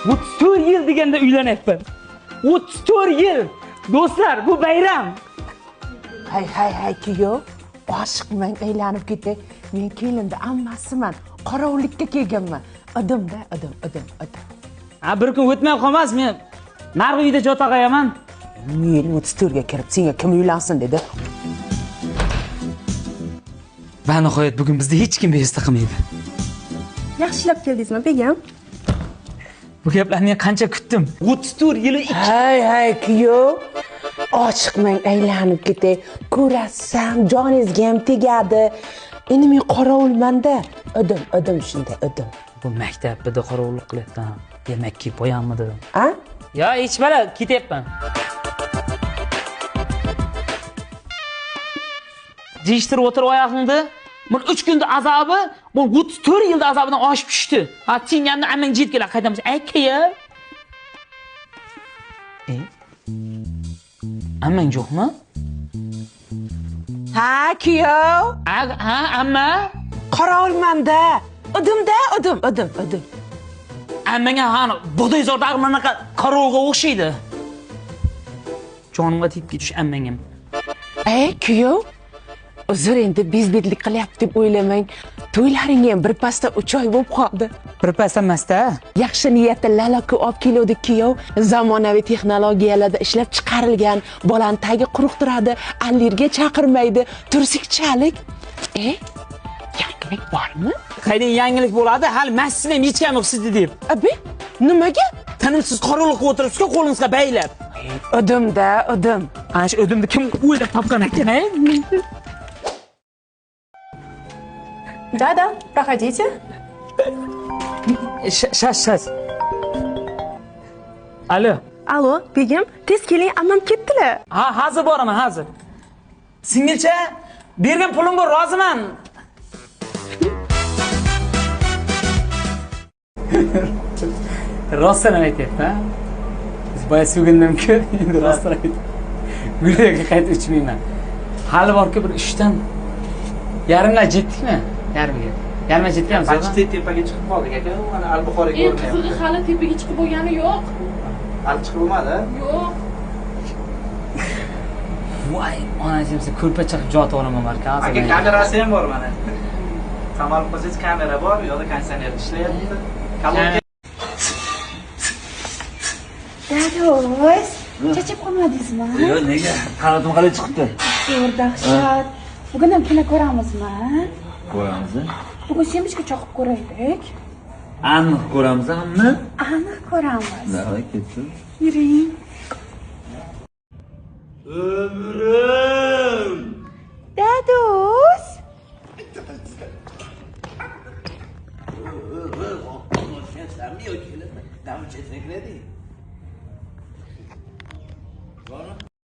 34 yil deganda uylanyapman. 34 yil. Do'stlar, bu bayram. Hay hay hay kuyov, oshiqmang, aylanib ketay. Men kelinda ammasiman. Qorovullikka kelganman. Idimda, idim, idim, idim. Ha, bir kun o'tmay qolmas, men narg'i uyda jotag'ayaman. Men 34 ga kirib, senga kim uylansin dedi. Va nihoyat bugun bizni hech kim bezovta qilmaydi. Yaxshilab keldingizmi, begim? Bu gaplarni men qancha kutdim. 34 yili. Hay hay kuyov, oshiqmang, aylanib ketay. Ko'rasam, joningizga ham tegadi. Endi men qorovulmanda. Idim, idim shunday, idim. Bu maktabda qorovullik qilyapman. Demak ki, boyanmidi? A? Yo, hech bala, ketyapman. Jishtirib o'tir oyog'ingni. Bu 3 kunda azobi, bu 34 yilda azobidan oshib tushdi. Ha, tingamni ammang jit kelar qaytamiz. Aka. Ammang yo'qmi? Ha, kuyov. Ha, amma. Qorovulmanda. Idimda, idim, idim, idim. Ammanga hani bug'doyzordagi manaqa qorovulga o'xshaydi. Jonimga tegib ketish ammangam. Ey, kuyov. Uzr, endi bezbetlik qilyapti deb o'ylamang. To'ylaring ham bir pasda 3 oy bo'lib qoldi. Bir pasda emas-da. Yaxshi niyatda lalaka olib keluvdi kuyov. Zamonaviy texnologiyalarda ishlab chiqarilgan, bolani tagi quruq turadi, allergiya chaqirmaydi, tursikchalik. Yangilik bormi? Qaydan yangilik bo'ladi? Hali masjidni ham yechgan yo'q sizni deb. Abi, nimaga? Tinimsiz qorovullik qilib o'tiribsiz-ku, qo'lingizga baylab. Udimda, udim. Ana shu udimni kim o'ylab topgan ekan, ey? Да-да, проходите. Щас. Alo. Alo, begim, tez keling, ammam ketdilar. Ha, hozir boraman, hozir. Singilcha, bergan pulimga roziman. Rostdan ham aytyapman. Biz boya so'gindim-ku, endi rostdan aytyapman. Gulga qaytib uchmayman. Hali borki bir 3dan yarimga yetdikmi? Yarimga. Yarimga yetganmiz. Почти tepaga chiqib qoldik aka, mana Al-Buxoriy ko'rinyapti. Qizig'i hali tepaga chiqib bo'lgani yo'q. Hali chiqib bo'lmadi? Yo'q. Voy, onachim, siz ko'rpacha qilib jotib olaman markaz. Aka, kamerasi ham bor mana. Qamalib qolsangiz kamera bor, u yoqda konditsioner ishlayapti. Dado'z, chachib qolmadingizmi? Yo'q, nega? Qanatim qalay chiqibdi? Zo'r, dahshat. Bugun ham kino ko'ramizmi? Ko'ramiz. Bugun semishka choqib ko'raylik. Aniq ko'ramiz hamma? Aniq ko'ramiz. Davay, ketsin. Yuring. Ömrüm. Dado'z. Sen mi?